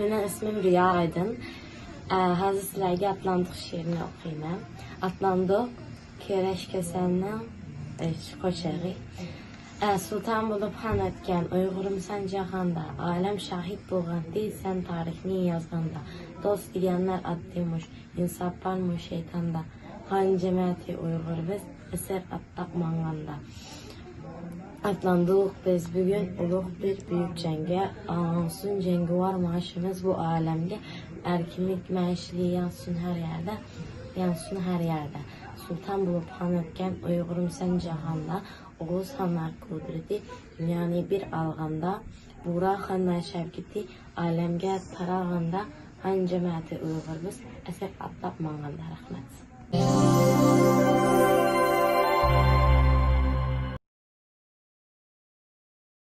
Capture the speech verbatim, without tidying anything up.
مېنىڭ ئىسمىم رىيا ئايدىن. ئە، ھازىر سىلەرگە ئاتلاندۇق شېئىرىنى ئوقۇيمەن. ئاتلاندۇق، كۈرەش كېسەلنىڭ، ئە، قوشاقى. ئە، سۇلتان بولۇپ خان ئۆتكەن ئۇيغۇرۇمسەن جاھاندا، ئالەم شاھىت بولغانتى سەن تارىخنى يازغاندا. دوست دېگەنلەر ئاددىيمۇش، ئىنساپ بارمۇ شەيتاندا؟ خان جەمەتى ئۇيغۇر بىز، ئەسىر ئاتلاپ ماڭغاندا. ئاتلاندۇق بىز بۈگۈن ئۇلۇغ بىر بۈيۈك جەڭگە، ئاڭلانسۇن جەڭگىۋار مارشىمىز بۇ ئالەمگە. ئەركىنلىك مەشئىلى يانسۇن ھەر يەردە، يانسۇن ھەر يەردە. سۇلتان بولۇپ خان ئۆتكەن ئۇيغۇرۇمسەن جاھاندا، ئوغۇز خانلار قۇدرىتى دۇنيانى بىر ئالغاندا، بۇغرا خانلار شەۋكىتى ئالەمگە تارالغاندا، خان جەمەتى ئۇيغۇر بىز، ئەسىر ئاتلاپ ماڭغاندا. رەھمەت.